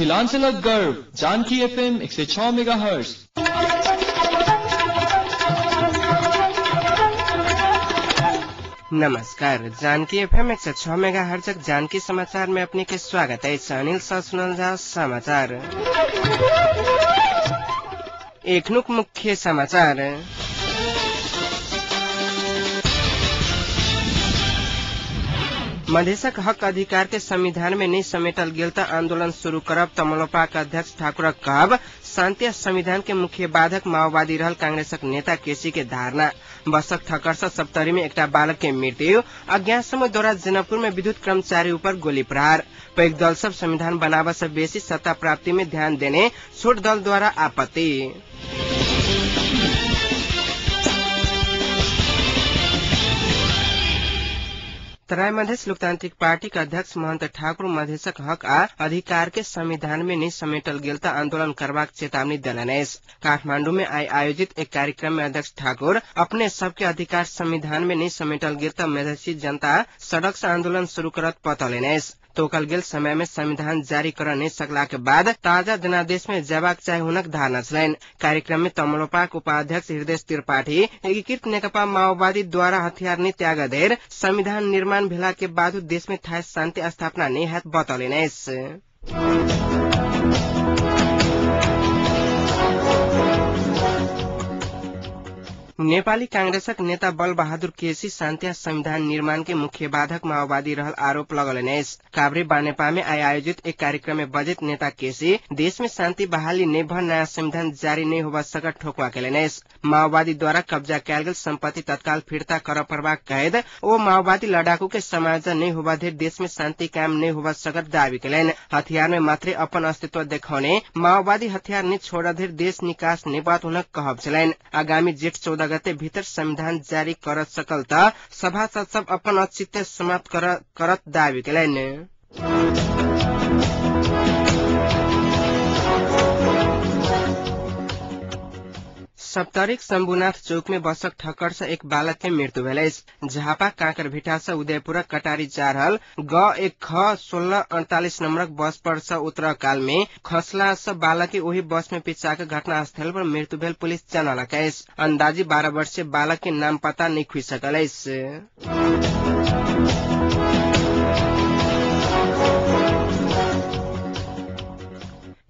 मिथिलांचलक गर्व Janaki FM 106 megahertz. नमस्कार, जानकी एफएम 106 मेगाहर्ट्ज जानकी समाचार में अपने के स्वागत है। अनिल शाह सुनल जाओ समाचार। एखनुक मुख्य समाचार। मधेशक हक अधिकार के संविधान में नहीं समेटल गेल त आंदोलन शुरू करब तमलोपाक अध्यक्ष ठाकुरक कहब। शांति संविधान के मुख्य बाधक माओवादी रहल कांग्रेसक नेता केसी के धारणा। बसक ठक्कर से सप्तरी में एकटा बालक के मृत्यु। अज्ञात समूह द्वारा जनकपुर में विद्युत कर्मचारी ऊपर गोली प्रहार। पैघ दल सब संविधान बनाव से बेसी सत्ता प्राप्ति में ध्यान देने छोट दल द्वारा आपत्ति। तराई मधेश लोकतांत्रिक पार्टी के अध्यक्ष महंत ठाकुर मधेशक हक आ अधिकार के संविधान में नहीं समेटल गेल त आंदोलन करबाक चेतावनी देलनि अछि। काठमांडू में आइ आयोजित एक कार्यक्रम में अध्यक्ष ठाकुर अपने सबके अधिकार संविधान में नहीं समेटल गेल त मधेसी जनता सड़क से आंदोलन शुरू करत बतौलनि अछि। तोकल गेल समय में संविधान जारी कर नहीं सकला के बाद ताजा जनादेश में जबाक चाहे हुनक धारणा छलनि। कार्यक्रम में तमलोपाक उपाध्यक्ष हृदय त्रिपाठी एकीकृत नेकपा माओवादी द्वारा हथियार नहीं त्याग धरि संविधान निर्माण भेला के बाद देश में थाय शान्ति स्थापना नहीं हैत बतौलनि अछि। नेपाली कांग्रेसक नेता बलबहादुर केसी शान्ति संविधान निर्माण के मुख्य बाधक माओवादी रहल आरोप लगौलनि अछि। काभ्रे बानेपा में आइ आयोजित एक कार्यक्रम में बजैत नेता केसी देश में शान्ति बहाली नहि भ नयाँ संविधान जारी नहि होबा सकत ठोकुवा केलनि अछि। माओवादी द्वारा कब्जा कयल गेल सम्पत्ति तत्काल फिर्ता करऽ पड़बाक कहैत ओ माओवादी लड़ाकू के समायोजन नहि होबा धरि देश में शान्ति कायम नहि होबा सकत दावी केलनि। हथियार में मात्रै अपन अस्तित्व देखौने माओवादी हथियार नहि छोड़ऽ धरि देश निकास नहि बात हुनक कहब छलनि। आगामी जेठ 14 गते भीतर संविधान जारी कर सकल त सभासद सब अपन औचित्य समाप्त करत दावी केलनि। सप्तरीक शम्भुनाथ चौक में बसक ठक्कर से एक बालक के मृत्यु भेल अछि। झापा कांकरभिठा से उदयपुरक कटारी जा रहल ग 1 ख 1648 नंबरक बस पर से उतर काल में खसला से बालक के ओही बस में पिचा के घटनास्थल पर मृत्यु भेल पुलिस जनलक अछि। अंदाजी 12 वर्षीय बालक के नाम पता नहीं खुजि सकल अछि।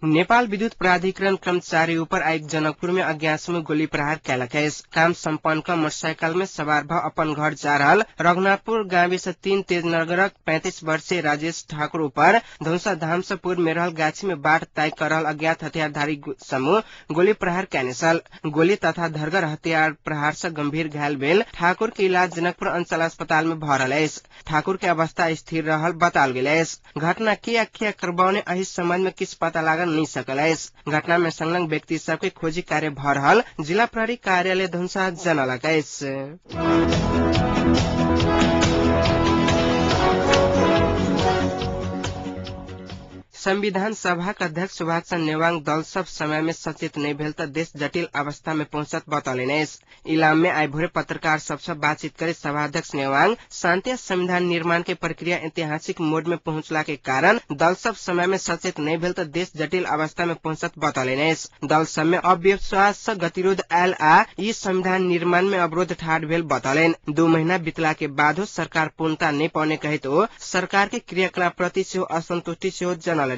नेपाल विद्युत प्राधिकरण कर्मचारी ऊपर आइ जनकपुर में अज्ञात समूह गोली प्रहार कयलक अछि। काम सम्पन्न क मोटरसाइकिल में सवार भ अपन घर जा रहल रघुनाथपुर गाविस 3 तेजनगरक 35 वर्षीय राजेश ठाकुर ऊपर धौसा धाम से पूर्व में रहल गाछी में बाट तय कर रहल अज्ञात हथियारधारी समूह गोली प्रहार कयने छल। गोली तथा धरगर हथियार प्रहार से गंभीर घायल भेल ठाकुर के इलाज जनकपुर अंचल अस्पताल में भ रहल अछि। ठाकुर के अवस्था स्थिर रहल बताओल गेल अछि। घटना के आख्या करबौने एहि सम्बन्ध में किछु पता लागल नहीं सकल अछि। घटना में संलग्न व्यक्ति सबके खोजी कार्य भ रहल जिला प्रहरी कार्यालय धनुषा जनलक अछि। संविधान सभाक अध्यक्ष सुभाष चन्द्र नेवाङ दल सब समय में सचेत नहीं भेल त देश जटिल अवस्था में पहुंचत बतौलनि अछि। इलाम में आइ भोरे पत्रकार सबसे बातचीत करैत सभाध्यक्ष नेवाङ शान्ति संविधान निर्माण के प्रक्रिया ऐतिहासिक मोड में पहुंचला के कारण दल सब समय में सचेत नहीं भेल त देश जटिल अवस्था में पहुंचत बतौलनि अछि। दल सब में अविश्वास से गतिरोध आयल आ ई संविधान निर्माण में अवरोध ठाढ़ भेल बतौलनि। 2 महीना बीतला के बादो सरकार पूर्णता नहीं पाउने कहैत ओ सरकार के क्रियाकलाप प्रति सेहो असंतुष्टि सेहो जनलनि।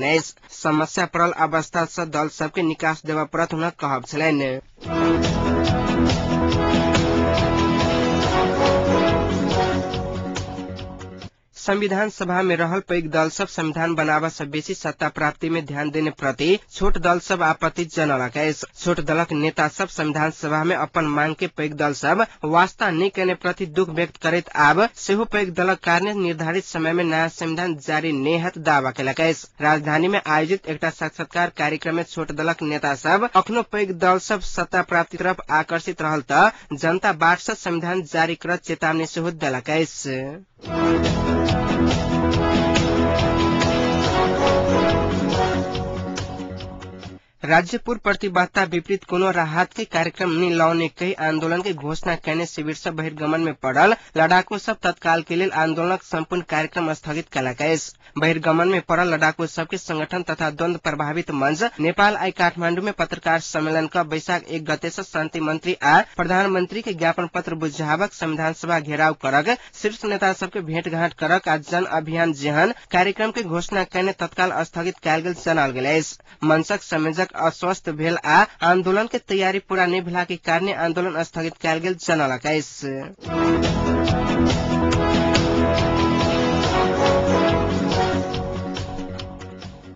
समस्या पड़ल अवस्था से दल सबके निकास देबऽ पड़त हुनक कहब छलनि। संविधान सभा में रहल पैघ दल सब संविधान बनाव से बेसी सत्ता प्राप्ति में ध्यान देने प्रति छोट दल सब आपत्ति जनलक अछि। छोट दलक नेता सब संविधान सभा में अपन मांग के पैघ दल सब वास्ता नहि केने प्रति दुख व्यक्त करैत आब सेहो पैघ दलक कारण निर्धारित समय में नया संविधान जारी नहि हैत दावा केलक अछि। राजधानी में आयोजित एकटा साक्षात्कार कार्यक्रम में छोट दलक नेता सब अखनो पैघ दल सब सत्ता प्राप्ति तरफ आकर्षित रहल त जनता बाट से संविधान जारी करत चेतावनी सेहो देलक अछि। राज्य पूर्व प्रतिबद्धता विपरीत कोनो राहत के कार्यक्रम नहीं लाउने कही आंदोलन के घोषणा कैने शिविर से बहिर्गमन में पड़ल लडाकू सब तत्काल के लेल आंदोलनक संपूर्ण कार्यक्रम स्थगित कयलक अछि। बहिर्गमन में पड़ल लडाकू सबके संगठन तथा द्वंद प्रभावित मंच नेपाल आई काठमांडू में पत्रकार सम्मेलन क वैशाख 1 गते से शान्ति मंत्री आ प्रधानमंत्री के ज्ञापन पत्र बुझावक, संविधान सभा घेराव करक, शीर्ष नेता सबके भेंटघाट करक आ जन अभियान जेहन कार्यक्रम के घोषणा कैने तत्काल स्थगित कयल गेल जनाओल गेल अछि। मंचक संयोजक अस्वस्थ भेल आ आंदोलन के तैयारी पूरा नहीं भेला के कारण आंदोलन स्थगित कयल गेल जनौलक अछि।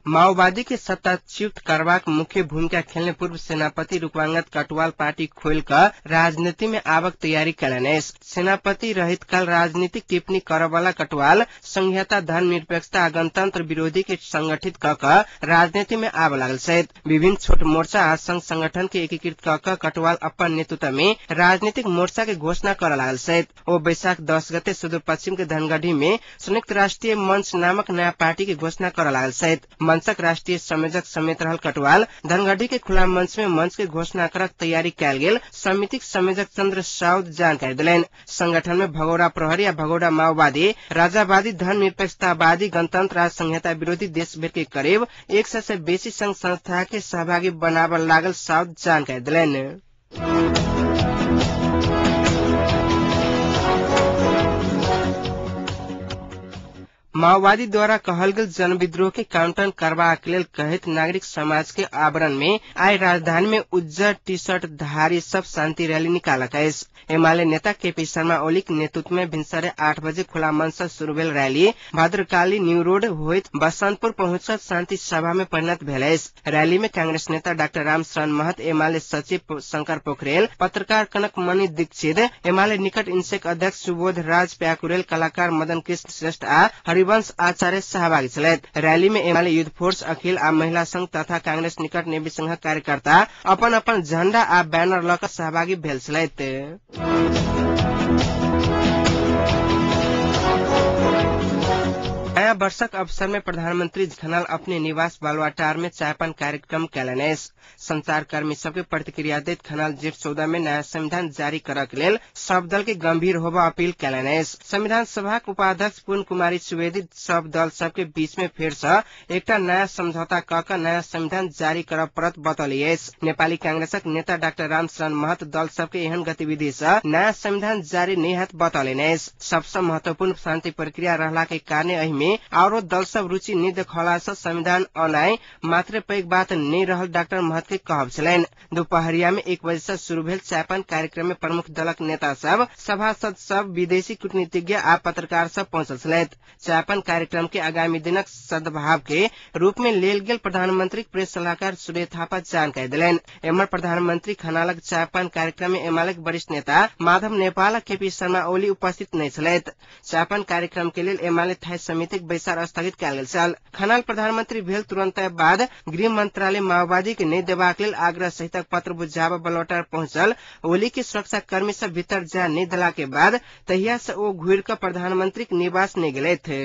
माओवादी के सत्ताच्युत करबाक मुख्य भूमिका खेलने पूर्व सेनापति रूकवांगत कटवाल पार्टी खोल कर राजनीति में आवक तैयारी कयलनि अछि। सेनापति रहित काल राजनीतिक टिप्पणी करवला कटवाल संघीयता, धर्मनिरपेक्षता आ गणतंत्र विरोधी के संगठित क क राजनीति में आब लागल छथि। विभिन्न छोट मोर्चा आ संघ संगठन के एकीकृत क क कटवाल अपन नेतृत्व में राजनीतिक मोर्चा के घोषणा कर लागल छथि। ओ वैशाख 10 गते सुदूरपश्चिम के धनगढ़ी में संयुक्त राष्ट्रीय मंच नामक नया पार्टी के घोषणा कर लागल छथि। मंचक राष्ट्रीय संयोजक समेत रहल कटवाल धनगढ़ी के खुला मंच में मंच के घोषणा करक तैयारी कयल गेल समितिक संयोजक चंद्र साउद जानकारी देलनि। संगठन में भगौड़ा प्रहरी आ भगौड़ा माओवादी, राजावादी, धर्मनिरपेक्षतावादी, गणतंत्र आ संहिता विरोधी देशभर के करीब 100 से बेसी संघ संस्था के सहभागी बनाबऽ लागल साउद जानकारी देलनि। माओवादी द्वारा कहल गेल जनविद्रोह के काउंटर करबाक लेल कहैत नागरिक समाज के आवरण में आइ राजधानी में उज्जर टी शर्ट धारी सब शांति रैली निकालक अछि। एमाले नेता केपी शर्मा ओली के नेतृत्व में भिनसरे 8 बजे खुला मंच से शुरू भेल रैली भद्रकाली न्यू रोड होइत बसंतपुर पहुंचल शांति सभा में परिणत भेल अछि। रैली में कांग्रेस नेता डाक्टर रामशरण महत, एमाले सचिव शंकर पोखरेल, पत्रकार कनक मणि दीक्षित, एमाले निकट इंसेक अध्यक्ष सुबोध राज प्याकुरेल, कलाकार मदन कृष्ण श्रेष्ठ आ हरिवंश आचार्य सहभागी छलथि। रैली में एमाले युथ फोर्स, अखिल आ महिला संघ तथा कांग्रेस निकट नेवी संघक कार्यकर्ता अपन अपन झण्डा आ बैनर लऽ कऽ सहभागी भेल छलथि। नयाँ वर्षक अवसर में प्रधानमंत्री खनाल अपने निवास बालुवाटार में चायपान कार्यक्रम कयलनि अछि। संचारकर्मी सबके प्रतिक्रिया दैत खनाल जेठ 14 में नयाँ संविधान जारी करक लेल सब दल के गंभीर होबऽ अपील कयलनि अछि। संविधान सभाक उपाध्यक्ष पूर्ण कुमारी सुवेदी सब दल सबके बीच में फेर से एकटा नयाँ समझौता क क नयाँ संविधान जारी करऽ पड़त बतौली अछि। नेपाली कांग्रेसक नेता डाक्टर रामशरण महत दल सबके एहन गतिविधि से नयाँ संविधान जारी नहि हैत बतौलनि अछि। सबसँ महत्वपूर्ण शान्ति प्रक्रिया रहला के कारण एहिमे आरो दल सब रुचि नहि देखौला से संविधान अनाइ मात्र पैघ बात नहि रहल डाक्टर महत के कहब छलनि। दुपहरिया में 1 बजे से शुरू भेल चायपान कार्यक्रम में प्रमुख दलक नेता सब, सभासद सब, विदेशी कूटनीतिज्ञ आ पत्रकार सब पहुंचल छलथि। चायपान कार्यक्रम के आगामी दिनक सद्भाव के रूप में लेल गेल प्रधानमंत्री प्रेस सलाहकार सूर्य थापा जानकारी देलनि। एम्हर प्रधानमंत्री खनालक चायपान कार्यक्रम में एमालेक वरिष्ठ नेता माधव नेपाल आ केपी शर्मा ओली उपस्थित नहि छलथि। चायपान कार्यक्रम के लेल एमाले थाई समिति बैसार स्थगित कयल गेल छल। खनाल प्रधानमंत्री भेल तुरंत बाद गृह मंत्रालय माओवादी के नहि देबाक लेल आग्रह सहितक पत्र बुझाबऽ बलौटार पहुंचल ओली के सुरक्षा कर्मी सब भीतर जा नहि देला के बाद तहिया से ओ घुरि कऽ प्रधानमंत्री के निवास नहि गेलथि।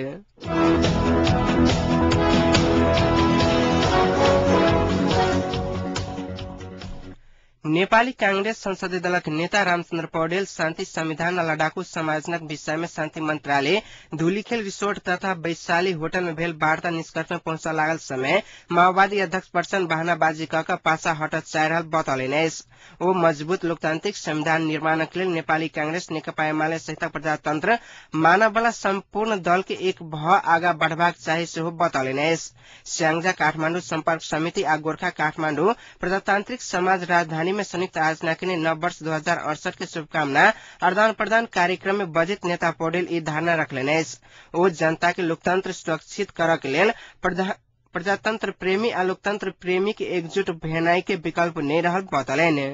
नेपाली कांग्रेस संसदीय दलक नेता रामचन्द्र पौडेल शान्ति संविधान आ लडाकू समायोजनक विषय में शान्ति मंत्रालय धुलीखेल रिसोर्ट तथा वैशाली होटल में भेल वार्ता निष्कर्ष में पहुंचऽ लागल समय माओवादी अध्यक्ष प्रचण्ड बहानाबाजी क क पाछा हटऽ चाहि रहल बतौलनि अछि। ओ मजबूत लोकतान्त्रिक संविधान निर्माणक लेल नेपाली कांग्रेस, नेकपा एमाले सहितक प्रजातन्त्र मानववाला सम्पूर्ण दल के एक भऽ आगा बढ़बाक चाही सेहो बतौलनि अछि। स्याङ्जा काठमाण्डु सम्पर्क समिति आ गोर्खा काठमाण्डु प्रजातान्त्रिक समाज राजधानी में संयुक्त आयोजना के नव वर्ष 2068 के शुभकामना आदान प्रदान कार्यक्रम में बजट नेता पौडेल ई धारणा रखलनि अछि। ओ जनता के लोकतंत्र सुरक्षित करऽ के लेल प्रजातंत्र प्रेमी आ लोकतंत्र प्रेमी के एकजुट भेनाई के विकल्प नहि रहल बतौलनि।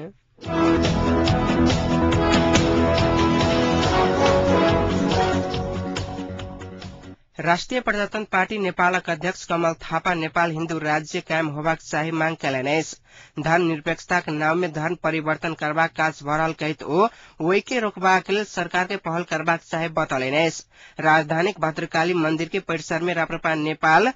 राष्ट्रिय प्रजातन्त्र पार्टी नेपालक अध्यक्ष कमल थापा नेपाल हिन्दू राज्य कायम होबाक चाही मांग कयलनि अछि। धर्मनिरपेक्षताक नाम में धर्म परिवर्तन करबाक काज भऽ रहल कहैत ओ ओहि के रोकबाक लेल सरकार के पहल करबाक चाही बतौलनि अछि। राजधानीक भद्रकाली मंदिर के परिसर में राप्रपा नेपाल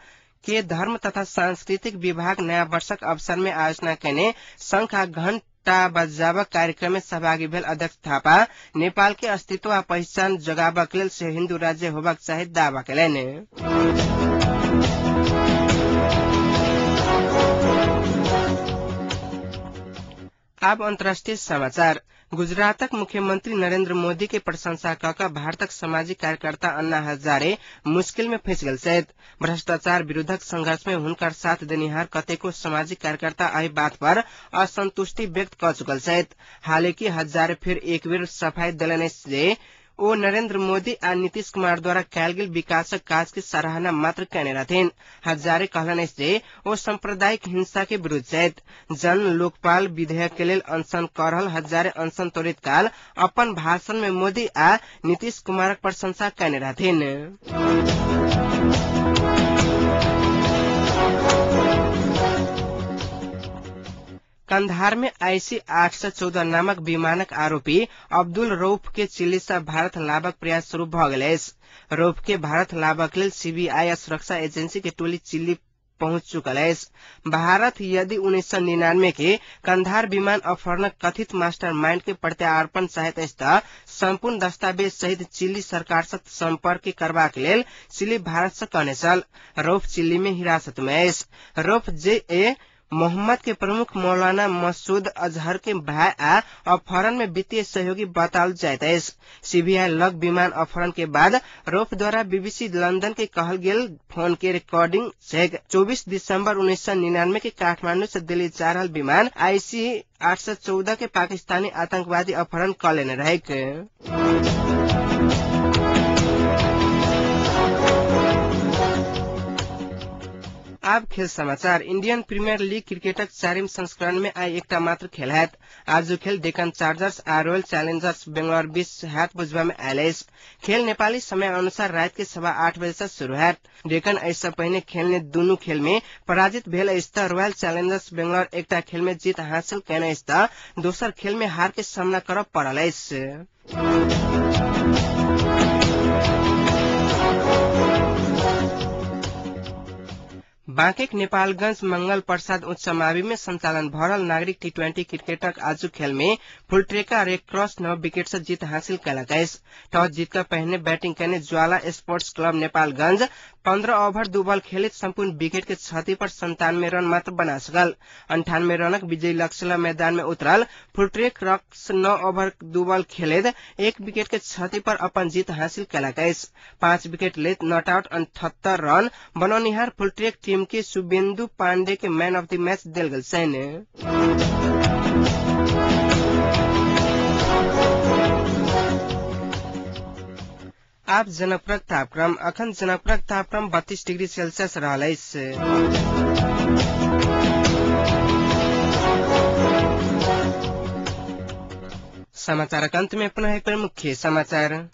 के धर्म तथा सांस्कृतिक विभाग नयाँ वर्षक अवसर में आयोजना केने शंख आ घण्टा बजाबक कार्यक्रम में सहभागी भेल अध्यक्ष थापा नेपाल के अस्तित्व आ पहिचान जोगाबक लेल से हिन्दू राज्य होबाक चाही दावा केलनि। आब अन्तर्राष्ट्रिय समाचार। गुजरातक मुख्यमंत्री नरेंद्र मोदी के प्रशंसा क क भारतक सामाजिक कार्यकर्ता अन्ना हजारे मुश्किल में फंसि गेल छथि। भ्रष्टाचार विरूद्धक संघर्ष में हुनकर साथ देनिहार कतेको सामाजिक कार्यकर्ता एहि बात पर असंतुष्टि व्यक्त क चुकल छथि। हालांकि हजारे फिर एक बेर सफाई देलनि जे ओ नरेंद्र मोदी आ नीतीश कुमार द्वारा कयल गेल विकासक काज के सराहना मात्र केने रहथिन। हजारे कहलनि जे ओ सांप्रदायिक हिंसा के विरुद्ध छथि। जन लोकपाल विधेयक के लेल अनशन कर रहल हजारे अनशन तोड़ैत काल अपन भाषण में मोदी आ नीतीश कुमारक प्रशंसा केने रहथिन। कंधार में आईसी 814 नामक विमानक आरोपी अब्दुल रऊफ के चिल्ली से भारत लाबक प्रयास शुरू भ गेल अछि। रऊफ के भारत लाबक लेल सीबीआई आ सुरक्षा एजेंसी के टोली चिल्ली पहुंच चुकल अछि। भारत यदि 1999 के कंधार विमान अपहरणक कथित मास्टरमाइंड के प्रत्यार्पण चाहैत अछि त सम्पूर्ण दस्तावेज सहित चिल्ली सरकार से सम्पर्क करबाक लेल चिल्ली भारत से कहने छल। रऊफ चिल्ली में हिरासत में अछि। रऊफ जे ए मोहम्मद के प्रमुख मौलाना मसूद अजहर के भाई आ अपहरण में वित्तीय सहयोगी बताओल जाइत अछि। सीबीआई लग विमान अपहरण के बाद रऊफ द्वारा बीबीसी लंदन के कहल गेल फोन के रिकॉर्डिंग चेक 24 दिसंबर 1999 के काठमांडू से दिल्ली जा रहल विमान आईसी 814 के पाकिस्तानी आतंकवादी अपहरण क लेने रहैक। आब खेल समाचार। इंडियन प्रीमियर लीग क्रिकेटक चारिम संस्करण में आइ एकटा मात्र खेल हैत। आजु खेल डेक्कन चार्जर्स आ रॉयल चैलेंजर्स बेंगलोर बीच हैत बुझबा में आयल अछि। खेल नेपाली समय अनुसार रात के 8:15 बजे से शुरू हैत। डेक्कन एहि पहिने खेलने दुनू खेल में पराजित भेल अछि त रॉयल चैलेंजर्स बेंगलोर एकटा खेल में जीत हासिल केने अछि त दोसर खेल में हार के सामना करब पड़ल अछि। बाँकेक नेपालगंज मंगल प्रसाद उच्च मावि में संचालन भ रहल नागरिक टी20 क्रिकेटक आजु खेल में फुलट्रेका रेड क्रॉस 9 विकेट से जीत हासिल केलक अछि। टॉस जीत क पहिने बैटिंग केने Jwala sports club Nepalganj 15 over 2 ball खेलैत सम्पूर्ण विकेट के क्षति पर 97 रन मात्र बना सकल। 98 रनक विजयी लक्ष्य मैदान में उतरल फुलट्रेक रॉक्स 9 ओभर 2 बॉल खेलैत 1 विकेट के क्षति पर अपन जीत हासिल केलक अछि। 5 विकेट लैत not out 78 run बनौनिहार फुलट्रेक टीम के शुभेन्दु पांडे के मैन ऑफ the match देल गेल छनि। आब जनकपुरक तापक्रम। अखन जनकपुरक तापक्रम 32 डिग्री सेल्सियस रहल अछि। समाचारक अंत में पुनः एक बेर मुख्य समाचार।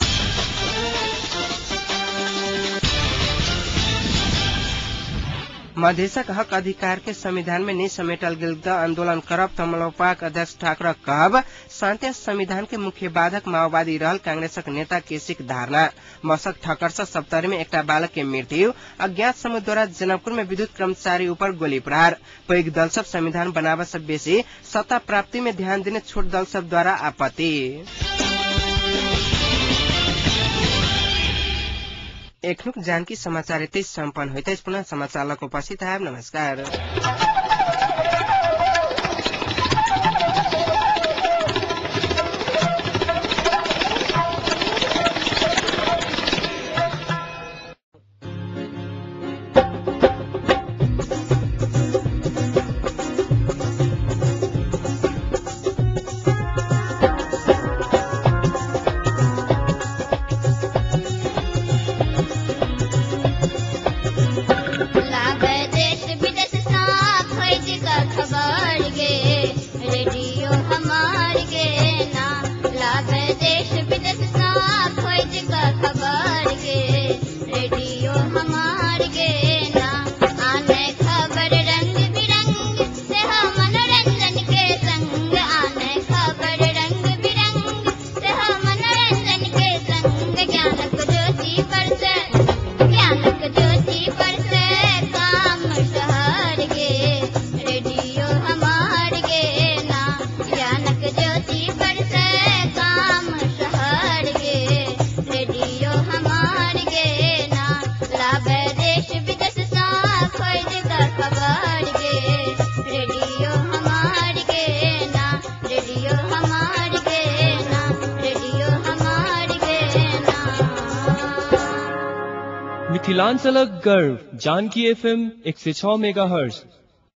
मधेशक हक अधिकार के संविधान में नहीं समेटल गेल त आंदोलन करब तमलोपाक अध्यक्ष ठाकुरक कहब। शान्ति संविधान के मुख्य बाधक माओवादी रहल कांग्रेसक नेता केसीक धारणा। मसक ठक्कर से सप्तरी में एकटा बालक के मृत्यु। अज्ञात समूह द्वारा जनकपुर में विद्युत कर्मचारी ऊपर गोली प्रहार। पैघ दल सब संविधान बनाव से बेसी सत्ता प्राप्ति में ध्यान देने छोट दल सब द्वारा आपत्ति। एखनुक जानकी समाचार यतै सम्पन्न होइत अछि। पुनः समाचार लग उपस्थित आयब। नमस्कार। ज्ञानक ज्योति पर से ज्ञानक ज्योति पर से। मिथिलांचलक गर्व जानकी एफएम 106 मेगाहर्ट्ज।